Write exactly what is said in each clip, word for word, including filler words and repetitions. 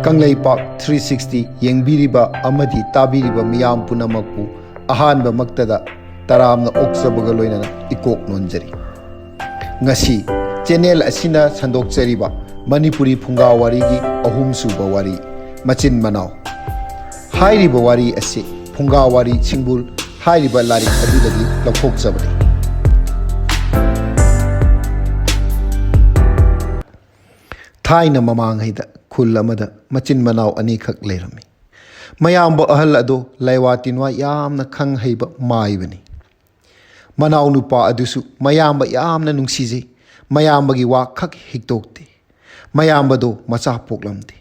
Kangleipak three sixty ꯌꯦꯡꯕꯤꯔꯤꯕ ꯑꯃꯗꯤ ꯇꯥꯕꯤꯔꯤꯕ ꯃꯤꯌꯥꯝ ꯄꯨꯝꯅꯃꯛꯄꯨ ꯑꯍꯥꯟꯕꯃꯛꯇꯗ ꯇꯔꯥꯝꯅ ꯑꯣꯛꯆꯕꯒ ꯂꯣꯏꯅꯅ ꯏꯀꯣꯛ ꯅꯣꯟꯖꯔꯤ꯫ ꯉꯁꯤ ꯆꯦꯅꯦꯜ ꯑꯁꯤꯅ ꯁꯟꯗꯣꯛꯆꯔꯤꯕ ꯃꯅꯤꯄꯨꯔꯤ ꯐꯨꯡꯒꯥ ꯋꯥꯔꯤꯒꯤ ꯑꯍꯨꯝꯁꯨꯕ ꯋꯥꯔꯤ, ꯃꯆꯤꯟ ꯃꯅꯥꯎ꯫ ꯍꯥꯏꯔꯤꯕ ꯋꯥꯔꯤ ꯑꯁꯤ ꯐꯨꯡꯒꯥ ꯋꯥꯔꯤ ꯁꯤꯡꯕꯨꯜ ꯍꯥꯏꯔꯤꯕ ꯂꯥꯏꯔꯤꯛ ꯑꯗꯨꯗꯒꯤ ꯂꯧꯊꯣꯛꯆꯕꯅꯤ꯫ ꯊꯥꯏꯅ ꯃꯃꯥꯡꯉꯩꯗ ꯈꯨꯜ ꯑꯃꯗ ꯃꯆꯤꯟ ꯃꯅꯥꯎ ꯑꯅꯤꯈꯛ ꯂꯩꯔꯝꯃꯤ꯫ ꯃꯌꯥꯝꯕ ꯑꯍꯜ ꯑꯗꯣ ꯂꯩꯋꯥ ꯇꯤꯟꯋꯥ ꯌꯥꯝꯅ ꯈꯪ ꯍꯩꯕ ꯃꯥꯏꯕꯅꯤ꯫ ꯃꯅꯥꯎ ꯅꯨꯄꯥ ꯑꯗꯨꯁꯨ ꯃꯌꯥꯝꯕ ꯌꯥꯝꯅ ꯅꯨꯡꯁꯤꯖꯩ꯫ ꯃꯌꯥꯝꯕꯒꯤ ꯋꯥ ꯈꯛ ꯍꯤꯛꯇꯣꯛꯇꯦ꯫ ꯃꯌꯥꯝꯕꯗꯣ ꯃꯆꯥ ꯄꯣꯛꯂꯝꯗꯦ꯫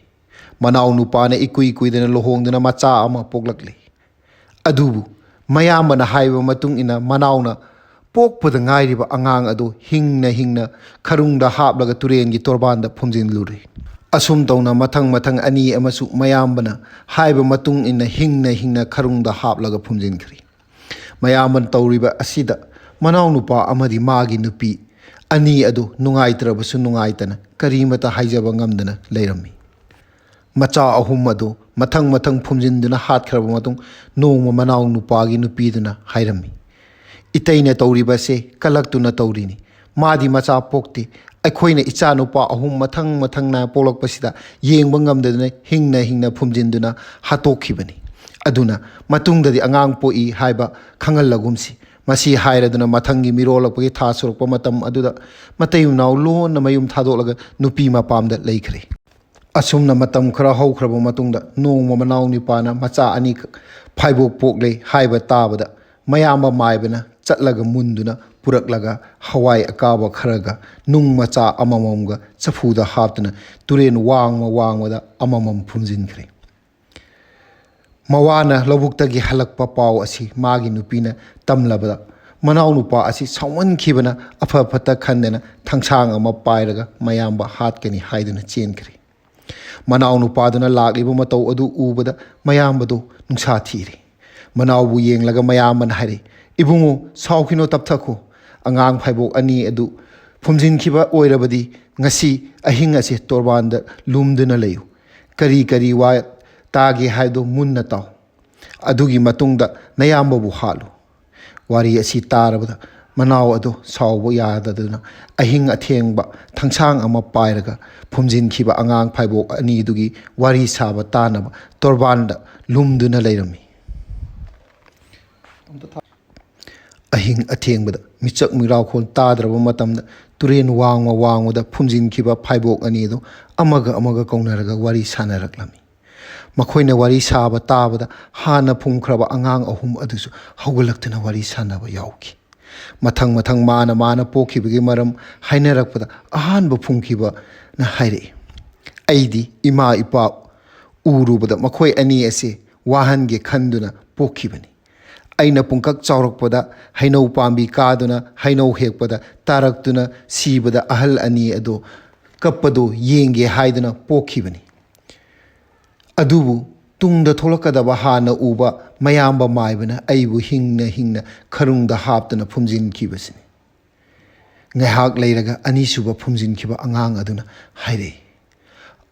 ꯃꯅꯥꯎ ꯅꯨꯄꯥꯅ ꯏꯀꯨꯏ ꯀꯨꯏꯗꯅ ꯂꯨꯍꯣꯡꯗꯨꯅ ꯃꯆꯥ ꯑꯃ ꯄꯣꯛꯂꯛꯂꯦ꯫ ꯑꯗꯨꯕꯨ ꯃꯌꯥꯝꯕꯅ ꯍꯥꯏꯕ ꯃꯇꯨꯡ ꯏꯟꯅ ꯃꯅꯥꯎꯅ ꯄꯣꯛꯄꯗ ꯉꯥꯏꯔꯤꯕ ꯑꯉꯥꯡ ꯑꯗꯨ ꯍꯤꯡꯅ ꯍꯤꯡꯅ ꯈꯔꯨꯡꯗ ꯍꯥꯞꯂꯒ ꯇꯨꯔꯦꯟꯒꯤ ꯇꯣꯔꯕꯥꯟꯗ ꯐꯨꯝꯖꯤꯜꯂꯨꯔꯦ꯫ ꯑꯁꯨꯝ ꯇꯧꯅ ꯃꯊꯪ ꯃꯊꯪ ꯑꯅꯤ ꯑꯃꯁꯨ ꯃꯌꯥꯝꯕꯅ ꯍꯥꯏꯕ ꯃꯇꯨꯡ ꯏꯟꯅ ꯍꯤꯡꯅ ꯍꯤꯡꯅ ꯈꯔꯨꯡꯗ ꯍꯥꯞꯂꯒ ꯐꯨꯝꯖꯤꯟꯈ꯭ꯔꯦ꯫ ꯃꯌꯥꯝꯕꯅ ꯇꯧꯔꯤꯕ ꯑꯁꯤꯗ ꯃꯅꯥꯎꯅꯨꯄꯥ ꯑꯃꯗꯤ ꯃꯥꯒꯤ ꯅꯨꯄꯤ ꯑꯅꯤ ꯑꯗꯨ ꯅꯨꯡꯉꯥꯏꯇ꯭ꯔꯕꯁꯨ ꯅꯨꯡꯉꯥꯏꯇꯅ ꯀꯔꯤꯃꯇ ꯍꯥꯏꯖꯕ ꯉꯝꯗꯅ ꯂꯩꯔꯝꯃꯤ꯫ ꯃꯆꯥ ꯑꯍꯨꯝ ꯑꯗꯨ ꯃꯊꯪ ꯃꯊꯪ ꯐꯨꯝꯖꯤꯟꯗꯨꯅ ꯍꯥꯠꯈ꯭ꯔꯕ ꯃꯇꯨꯡ, ꯅꯣꯡꯃ ꯃꯅꯥꯎ ꯅꯨꯄꯥꯒꯤ ꯅꯨꯄꯤꯗꯨꯅ ꯍꯥꯏꯔꯝꯃꯤ, "ꯏꯇꯩꯅ ꯇꯧꯔꯤꯕꯁꯦ ꯀꯂꯛꯇꯨꯅ ꯇꯧꯔꯤꯅꯤ꯫ ꯃꯥꯗꯤ ꯃꯆꯥ ꯄꯣꯛꯇꯦ꯫ ꯑꯩꯈꯣꯏꯅ ꯏꯆꯥ ꯅꯨꯄꯥ ꯑꯍꯨꯝ ꯃꯊꯪ ꯃꯊꯪ ꯅꯥꯏꯅ ꯄꯣꯛꯂꯛꯄꯁꯤꯗ ꯌꯦꯡꯕ ꯉꯝꯗꯗꯨꯅ ꯍꯤꯡꯅ ꯍꯤꯡꯅ ꯐꯨꯝꯖꯤꯟꯗꯨꯅ ꯍꯥꯠꯇꯣꯛꯈꯤꯕꯅꯤ꯫ ꯑꯗꯨꯅ ꯃꯇꯨꯡꯗꯗꯤ ꯑꯉꯥꯡ ꯄꯣꯛꯏ ꯍꯥꯏꯕ ꯈꯪꯍꯜꯂꯒꯨꯝꯁꯤ꯫" ꯃꯁꯤ ꯍꯥꯏꯔꯗꯨꯅ ꯃꯊꯪꯒꯤ ꯃꯤꯔꯣꯜꯂꯛꯄꯒꯤ ꯊꯥ ꯁꯨꯔꯛꯄ ꯃꯇꯝ ꯑꯗꯨꯗ ꯃꯇꯩ ꯃꯅꯥꯎ ꯂꯣꯟꯅ ꯃꯌꯨꯝ ꯊꯥꯗꯣꯛꯂꯒ ꯅꯨꯄꯤ ꯃꯄꯥꯝꯗ ꯂꯩꯈ꯭ꯔꯦ꯫ ꯑꯁꯨꯝꯅ ꯃꯇꯝ ꯈꯔ ꯍꯧꯈ꯭ꯔꯕ ꯃꯇꯨꯡꯗ ꯅꯣꯡꯃ ꯃꯅꯥꯎ ꯅꯤꯄꯥꯅ ꯃꯆꯥ ꯑꯅꯤꯈꯛ ꯐꯥꯏꯕꯣꯛ ꯄꯣꯛꯂꯦ ꯍꯥꯏꯕ ꯇꯥꯕꯗ ꯃꯌꯥꯝꯕ ꯃꯥꯏꯕꯅ ꯆꯠꯂꯒ ꯃꯨꯟꯗꯨꯅ ꯄꯨꯔꯛꯂꯒ ꯍꯋꯥꯏ ꯑꯀꯥꯕ ꯈꯔꯒ ꯅꯨꯡ ꯃꯆꯥ ꯑꯃꯃꯝꯒ ꯆꯐꯨꯗ ꯍꯥꯞꯇꯨꯅ ꯇꯨꯔꯦꯟ ꯋꯥꯡꯃ ꯋꯥꯡꯃꯗ ꯑꯃꯃꯝ ꯐꯨꯝꯖꯤꯟꯈ꯭ꯔꯦ꯫ ꯃꯋꯥꯅ ꯂꯧꯕꯨꯛꯇꯒꯤ ꯍꯜꯂꯛꯄ ꯄꯥꯎ ꯑꯁꯤ ꯃꯥꯒꯤ ꯅꯨꯄꯤꯅ ꯇꯝꯂꯕꯗ ꯃꯅꯥꯎꯅꯨꯄꯥ ꯑꯁꯤ ꯁꯥꯎꯃꯟꯈꯤꯕꯅ ꯑꯐ ꯐꯠꯇ ꯈꯟꯗꯅ ꯊꯥꯡꯁꯥꯡ ꯑꯃ ꯄꯥꯏꯔꯒ ꯃꯌꯥꯝꯕ ꯍꯥꯠꯀꯅꯤ ꯍꯥꯏꯗꯨꯅ ꯆꯦꯟꯈ꯭ꯔꯦ꯫ ꯃꯅꯥꯎ ꯅꯨꯄꯥꯗꯨꯅ ꯂꯥꯛꯂꯤꯕ ꯃꯇꯧ ꯑꯗꯨ ꯎꯕꯗ ꯃꯌꯥꯝꯕꯗꯨ ꯅꯨꯡꯁꯥ ꯊꯤꯔꯦ꯫ ꯃꯅꯥꯎꯕꯨ ꯌꯦꯡꯂꯒ ꯃꯌꯥꯝꯕꯅ ꯍꯥꯏꯔꯛꯏ, "ꯏꯕꯨꯡꯉꯣ, ꯁꯥꯎꯈꯤꯅꯣ, ꯇꯞꯊꯈꯣ꯫ ꯑꯉꯥꯡ ꯐꯥꯏꯕꯣꯛ ꯑꯅꯤ ꯑꯗꯨ ꯐꯨꯝꯖꯤꯟꯈꯤꯕ ꯑꯣꯏꯔꯕꯗꯤ ꯉꯁꯤ ꯑꯍꯤꯡ ꯑꯁꯦ ꯇꯣꯔꯕꯥꯟꯗ ꯂꯨꯝꯗꯨꯅ ꯂꯩꯌꯨ꯫ ꯀꯔꯤ ꯀꯔꯤ ꯋꯥ ꯇꯥꯒꯦ ꯍꯥꯏꯗꯣ ꯃꯨꯟꯅ ꯇꯥꯎ꯫ ꯑꯗꯨꯒꯤ ꯃꯇꯨꯡꯗ ꯅꯌꯥꯝꯕꯕꯨ ꯍꯥꯠꯂꯨ꯫ ꯋꯥꯔꯤ ꯑꯁꯤ ꯇꯥꯔꯕꯗ ꯃꯅꯥꯎ ꯑꯗꯨ ꯁꯥꯎꯕ ꯌꯥꯗꯗꯨꯅ ꯑꯍꯤꯡ ꯑꯊꯦꯡꯕ ꯊꯥꯡꯁꯥꯡ ꯑꯃ ꯄꯥꯏꯔꯒ ꯐꯨꯝꯖꯤꯟꯈꯤꯕ ꯑꯉꯥꯡ ꯐꯥꯏꯕꯣꯛ ꯑꯅꯤꯗꯨꯒꯤ ꯋꯥꯔꯤ ꯁꯥꯕ ꯇꯥꯅꯕ ꯇꯣꯔꯕꯥꯟꯗ ꯂꯨꯝꯗꯨꯅ ꯂꯩꯔꯝꯃꯤ꯫ ꯑꯍꯤꯡ ꯑꯊꯦꯡꯕꯗ ꯃꯤꯆꯛ ꯃꯤꯔꯥꯎꯈꯣꯜ ꯇꯥꯗ꯭ꯔꯕ ꯃꯇꯝꯗ ꯇꯨꯔꯦꯟ ꯋꯥꯡꯃ ꯋꯥꯡꯃꯗ ꯐꯨꯝꯖꯤꯟꯈꯤꯕ ꯐꯥꯏꯕꯣꯛ ꯑꯅꯤꯗꯨ ꯑꯃꯒ ꯑꯃꯒ ꯀꯧꯅꯔꯒ ꯋꯥꯔꯤ ꯁꯥꯟꯅꯔꯛꯂꯝꯃꯤ꯫ ꯃꯈꯣꯏꯅ ꯋꯥꯔꯤ ꯁꯥꯕ ꯇꯥꯕꯗ ꯍꯥꯟꯅ ꯐꯨꯝꯈ꯭ꯔꯕ ꯑꯉꯥꯡ ꯑꯍꯨꯝ ꯑꯗꯨꯁꯨ ꯍꯧꯒꯠꯂꯛꯇꯨꯅ ꯋꯥꯔꯤ ꯁꯥꯟꯅꯕ ꯌꯥꯎꯈꯤ꯫ ꯃꯊꯪ ꯃꯊꯪ ꯃꯥꯅ ꯃꯥꯅ ꯄꯣꯛꯈꯤꯕꯒꯤ ꯃꯔꯝ ꯍꯥꯏꯅꯔꯛꯄꯗ ꯑꯍꯥꯟꯕ ꯐꯨꯝꯈꯤꯕꯅ ꯍꯥꯏꯔꯛꯏ, "ꯑꯩꯗꯤ ꯏꯃꯥ ꯏꯄꯥ ꯎꯔꯨꯕꯗ ꯃꯈꯣꯏ ꯑꯅꯤ ꯑꯁꯤ ꯋꯥꯍꯟꯒꯦ ꯈꯟꯗꯨꯅ ꯄꯣꯛꯈꯤꯕꯅꯤ꯫ ꯑꯩꯅ ꯄꯨꯡꯀꯛ ꯆꯥꯎꯔꯛꯄꯗ ꯍꯩꯅꯧ ꯄꯥꯝꯕꯤ ꯀꯥꯗꯨꯅ ꯍꯩꯅꯧ ꯍꯦꯛꯄꯗ ꯇꯥꯔꯛꯇꯨꯅ ꯁꯤꯕꯗ ꯑꯍꯜ ꯑꯅꯤ ꯑꯗꯨ ꯀꯞꯄꯗꯨ ꯌꯦꯡꯒꯦ ꯍꯥꯏꯗꯨꯅ ꯄꯣꯛꯈꯤꯕꯅꯤ꯫ ꯑꯗꯨꯕꯨ ꯇꯨꯡꯗ ꯊꯣꯛꯂꯛꯀꯗꯕ ꯍꯥꯟꯅ ꯎꯕ ꯃꯌꯥꯝꯕ ꯃꯥꯏꯕꯅ ꯑꯩꯕꯨ ꯍꯤꯡꯅ ꯍꯤꯡꯅ ꯈꯔꯨꯡꯗ ꯍꯥꯞꯇꯨꯅ ꯐꯨꯝꯖꯤꯟꯈꯤꯕꯁꯤꯅꯤ꯫" ꯉꯥꯏꯍꯥꯛ ꯂꯩꯔꯒ ꯑꯅꯤꯁꯨꯕ ꯐꯨꯝꯖꯤꯟꯈꯤꯕ ꯑꯉꯥꯡ ꯑꯗꯨꯅ ꯍꯥꯏꯔꯛꯏ,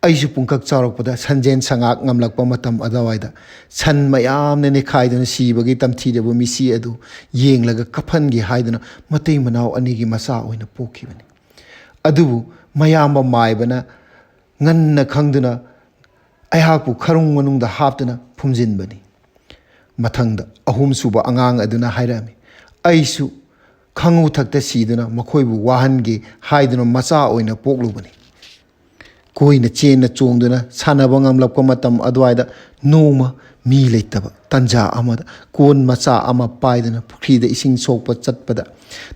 "ꯑꯩꯁꯨ ꯄꯨꯡꯀꯛ ꯆꯥꯎꯔꯛꯄꯗ ꯁꯟꯖꯦꯟ ꯁꯉꯥꯛ ꯉꯝꯂꯛꯄ ꯃꯇꯝ ꯑꯗꯨꯋꯥꯏꯗ ꯁꯟ ꯃꯌꯥꯝꯅ ꯅꯦꯈꯥꯏꯗꯨꯅ ꯁꯤꯕꯒꯤ ꯇꯝꯊꯤꯔꯕ ꯃꯤꯁꯤ ꯑꯗꯨ ꯌꯦꯡꯂꯒ ꯀꯞꯍꯟꯒꯦ ꯍꯥꯏꯗꯨꯅ ꯃꯇꯩ ꯃꯅꯥꯎ ꯑꯅꯤꯒꯤ ꯃꯆꯥ ꯑꯣꯏꯅ ꯄꯣꯛꯈꯤꯕꯅꯤ꯫ ꯑꯗꯨꯕꯨ ꯃꯌꯥꯝꯕ ꯃꯥꯏꯕꯅ ꯉꯟꯅ ꯈꯪꯗꯨꯅ ꯑꯩꯍꯥꯛꯄꯨ ꯈꯔꯨꯡ ꯃꯅꯨꯡꯗ ꯍꯥꯞꯇꯨꯅ ꯐꯨꯝꯖꯤꯟꯕꯅꯤ꯫" ꯃꯊꯪꯗ ꯑꯍꯨꯝꯁꯨꯕ ꯑꯉꯥꯡ ꯑꯗꯨꯅ ꯍꯥꯏꯔꯛꯑꯝꯃꯤ, "ꯑꯩꯁꯨ ꯈꯪꯉꯨ ꯊꯛꯇ ꯁꯤꯗꯨꯅ ꯃꯈꯣꯏꯕꯨ ꯋꯥꯍꯟꯒꯦ ꯍꯥꯏꯗꯨꯅ ꯃꯆꯥ ꯑꯣꯏꯅ ꯄꯣꯛꯂꯨꯕꯅꯤ꯫ ꯀꯣꯏꯅ ꯆꯦꯟꯅ ꯆꯣꯡꯗꯨꯅ ꯁꯥꯟꯅꯕ ꯉꯝꯂꯛꯄ ꯃꯇꯝ ꯑꯗꯨꯋꯥꯏꯗ ꯅꯣꯡꯃ ꯃꯤ ꯂꯩꯇꯕ ꯇꯟꯖꯥ ꯑꯃꯗ ꯀꯣꯟ ꯃꯆꯥ ꯑꯃ ꯄꯥꯏꯗꯨꯅ ꯄꯨꯈ꯭ꯔꯤꯗ ꯏꯁꯤꯡ ꯁꯣꯛꯄ ꯆꯠꯄꯗ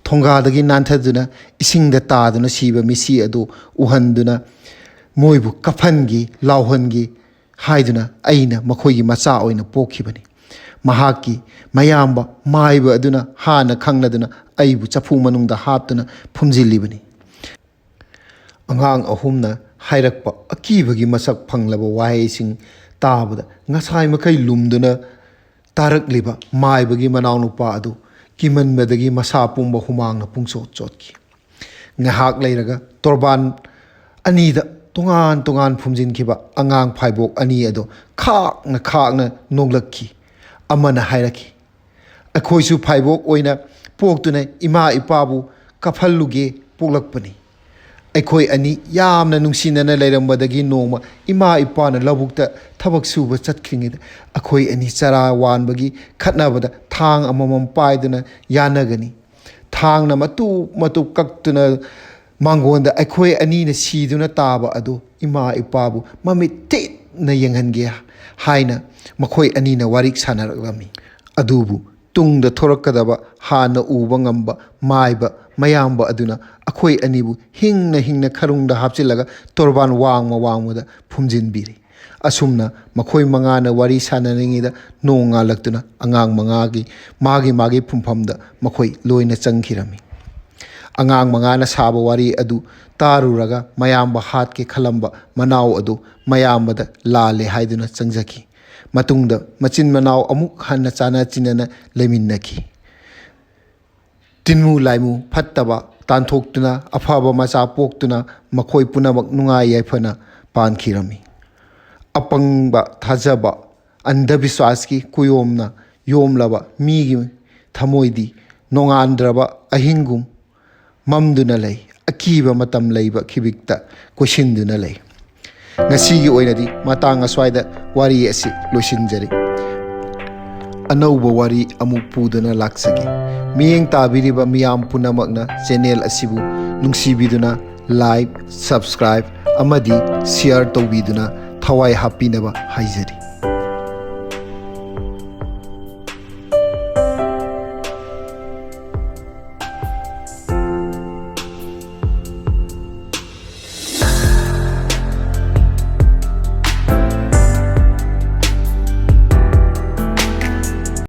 ꯊꯣꯡꯒꯥꯗꯒꯤ ꯅꯥꯟꯊꯗꯨꯅ ꯏꯁꯤꯡꯗ ꯇꯥꯗꯨꯅ ꯁꯤꯕ ꯃꯤꯁꯤ ꯑꯗꯨ ꯎꯍꯟꯗꯨꯅ ꯃꯣꯏꯕꯨ ꯀꯞꯍꯟꯒꯦ ꯂꯥꯎꯍꯟꯒꯦ ꯍꯥꯏꯗꯨꯅ ꯑꯩꯅ ꯃꯈꯣꯏꯒꯤ ꯃꯆꯥ ꯑꯣꯏꯅ ꯄꯣꯛꯈꯤꯕꯅꯤ꯫ ꯃꯍꯥꯛꯀꯤ ꯃꯌꯥꯝꯕ ꯃꯥꯏꯕ ꯑꯗꯨꯅ ꯍꯥꯟꯅ ꯈꯪꯅꯗꯨꯅ ꯑꯩꯕꯨ ꯆꯐꯨ ꯃꯅꯨꯡꯗ ꯍꯥꯞꯇꯨꯅ ꯐꯨꯝꯖꯤꯜꯂꯤꯕꯅꯤ꯫" ꯑꯉꯥꯡ ꯑꯍꯨꯝꯅ ꯍꯥꯏꯔꯛꯄ ꯑꯀꯤꯕꯒꯤ ꯃꯁꯛ ꯐꯪꯂꯕ ꯋꯥꯍꯩꯁꯤꯡ ꯇꯥꯕꯗ ꯉꯁꯥꯏ ꯃꯈꯩ ꯂꯨꯝꯗꯨꯅ ꯇꯥꯔꯛꯂꯤꯕ ꯃꯥꯏꯕꯒꯤ ꯃꯅꯥꯎꯅꯨꯄꯥ ꯑꯗꯨ ꯀꯤꯃꯟꯕꯗꯒꯤ ꯃꯁꯥ ꯄꯨꯝꯕ ꯍꯨꯃꯥꯡꯅ ꯄꯨꯡꯆꯣꯠ ꯆꯣꯠꯈꯤ꯫ ꯉꯥꯏꯍꯥꯛ ꯂꯩꯔꯒ ꯇꯣꯔꯕꯥꯟ ꯑꯅꯤꯗ ꯇꯣꯉꯥꯟ ꯇꯣꯉꯥꯟ ꯐꯨꯝꯖꯤꯟꯈꯤꯕ ꯑꯉꯥꯡ ꯐꯥꯏꯕꯣꯛ ꯑꯅꯤ ꯑꯗꯣ ꯈꯥꯛꯅ ꯈꯥꯛꯅ ꯅꯣꯛꯂꯛꯈꯤ꯫ ꯑꯃꯅ ꯍꯥꯏꯔꯛꯈꯤ, "ꯑꯩꯈꯣꯏꯁꯨ ꯐꯥꯏꯕꯣꯛ ꯑꯣꯏꯅ ꯄꯣꯛꯇꯨꯅ ꯏꯃꯥ ꯏꯄꯥꯕꯨ ꯀꯞꯍꯜꯂꯨꯒꯦ ꯄꯣꯛꯂꯛꯄꯅꯤ꯫ ꯑꯩꯈꯣꯏ ꯑꯅꯤ ꯌꯥꯝꯅ ꯅꯨꯡꯁꯤꯅꯅ ꯂꯩꯔꯝꯕꯗꯒꯤ ꯅꯣꯡꯃ ꯏꯃꯥ ꯏꯄꯥꯅ ꯂꯧꯕꯨꯛꯇ ꯊꯕꯛ ꯁꯨꯕ ꯆꯠꯈ꯭ꯔꯤꯉꯩꯗ ꯑꯩꯈꯣꯏ ꯑꯅꯤ ꯆꯔꯥ ꯋꯥꯟꯕꯒꯤ ꯈꯠꯅꯕꯗ ꯊꯥꯡ ꯑꯃꯃꯝ ꯄꯥꯏꯗꯨꯅ ꯌꯥꯅꯒꯅꯤ꯫ ꯊꯥꯡꯅ ꯃꯇꯨꯞ ꯃꯇꯨꯞ ꯀꯛꯇꯨꯅ ꯃꯥꯡꯒꯣꯟꯗ ꯑꯩꯈꯣꯏ ꯑꯅꯤꯅ ꯁꯤꯗꯨꯅ ꯇꯥꯕ ꯑꯗꯨ ꯏꯃꯥ ꯏꯄꯥꯕꯨ ꯃꯃꯤꯠ ꯇꯦꯠꯅ ꯌꯦꯡꯍꯟꯒꯦ" ꯍꯥꯏꯅ ꯃꯈꯣꯏ ꯑꯅꯤꯅ ꯋꯥꯔꯤ ꯁꯥꯟꯅꯔꯛꯂꯝꯃꯤ꯫ ꯑꯗꯨꯕꯨ ꯇꯨꯡꯗ ꯊꯣꯔꯛꯀꯗꯕ ꯍꯥꯟꯅ ꯎꯕ ꯉꯝꯕ ꯃꯥꯏꯕ ꯃꯌꯥꯝꯕ ꯑꯗꯨꯅ ꯑꯩꯈꯣꯏ ꯑꯅꯤꯕꯨ ꯍꯤꯡꯅ ꯍꯤꯡꯅ ꯈꯔꯨꯡꯗ ꯍꯥꯞꯆꯤꯜꯂꯒ ꯇꯣꯔꯕꯥꯟ ꯋꯥꯡꯃ ꯋꯥꯡꯃꯗ ꯐꯨꯝꯖꯤꯟꯕꯤꯔꯤ꯫ ꯑꯁꯨꯝꯅ ꯃꯈꯣꯏ ꯃꯉꯥꯅ ꯋꯥꯔꯤ ꯁꯥꯟꯅꯔꯤꯉꯩꯗ ꯅꯣꯡ ꯉꯥꯜꯂꯛꯇꯨꯅ ꯑꯉꯥꯡ ꯃꯉꯥꯒꯤ ꯃꯥꯒꯤ ꯃꯥꯒꯤ ꯐꯨꯝꯐꯝꯗ ꯃꯈꯣꯏ ꯂꯣꯏꯅ ꯆꯪꯈꯤꯔꯝꯃꯤ꯫ ꯑꯉꯥꯡ ꯃꯉꯥꯅ ꯁꯥꯕ ꯋꯥꯔꯤ ꯑꯗꯨ ꯇꯥꯔꯨꯔꯒ ꯃꯌꯥꯝꯕ ꯍꯥꯠꯀꯦ ꯈꯜꯂꯝꯕ ꯃꯅꯥꯎ ꯑꯗꯨ ꯃꯌꯥꯝꯕꯗ ꯂꯥꯜꯂꯦ ꯍꯥꯏꯗꯨꯅ ꯆꯪꯖꯈꯤ꯫ ꯃꯇꯨꯡꯗ ꯃꯆꯤꯟ ꯃꯅꯥꯎ ꯑꯃꯨꯛ ꯍꯟꯅ ꯆꯥꯟꯅ ꯆꯤꯟꯅꯅ ꯂꯩꯃꯤꯟꯅꯈꯤ꯫ ꯇꯤꯟꯃꯨ ꯂꯥꯏꯃꯨ ꯐꯠꯇꯕ ꯇꯥꯟꯊꯣꯛꯇꯨꯅ ꯑꯐꯕ ꯃꯆꯥ ꯄꯣꯛꯇꯨꯅ ꯃꯈꯣꯏ ꯄꯨꯝꯅꯃꯛ ꯅꯨꯡꯉꯥꯏ ꯌꯥꯏꯐꯅ ꯄꯥꯟꯈꯤꯔꯝꯃꯤ꯫ ꯑꯄꯪꯕ ꯊꯥꯖꯕ, ꯑꯟꯙꯕꯤꯁ꯭ꯋꯥꯁꯀꯤ ꯀꯨꯌꯣꯝꯅ ꯌꯣꯝꯂꯕ ꯃꯤꯒꯤ ꯊꯃꯣꯏꯗꯤ ꯅꯣꯡꯉꯥꯟꯗ꯭ꯔꯕ ꯑꯍꯤꯡꯒꯨꯝ ꯃꯝꯗꯨꯅ ꯂꯩ, ꯑꯀꯤꯕ ꯃꯇꯝ ꯂꯩꯕ ꯈꯤꯕꯤꯛꯇ ꯀꯣꯏꯁꯤꯟꯗꯨꯅ ꯂꯩ꯫ ꯉꯁꯤꯒꯤ ꯑꯣꯏꯅꯗꯤ ꯃꯇꯥꯡ ꯑꯁ꯭ꯋꯥꯏꯗ ꯋꯥꯔꯤ ꯑꯁꯤ ꯂꯣꯏꯁꯤꯟꯖꯔꯤ꯫ ꯑꯅꯧꯕ ꯋꯥꯔꯤ ꯑꯃꯨꯛ ꯄꯨꯗꯨꯅ ꯂꯥꯛꯆꯒꯦ꯫ ꯃꯤꯠꯌꯦꯡ ꯇꯥꯕꯤꯔꯤꯕ ꯃꯤꯌꯥꯝ ꯄꯨꯝꯅꯃꯛꯅ ꯆꯦꯅꯦꯜ ꯑꯁꯤꯕꯨ ꯅꯨꯡꯁꯤꯕꯤꯗꯨꯅ like, subscribe ꯑꯃꯗꯤ share ꯇꯧꯕꯤꯗꯨꯅ ꯊꯋꯥꯏ ꯍꯥꯞꯄꯤꯅꯕ ꯍꯥꯏꯖꯔꯤ꯫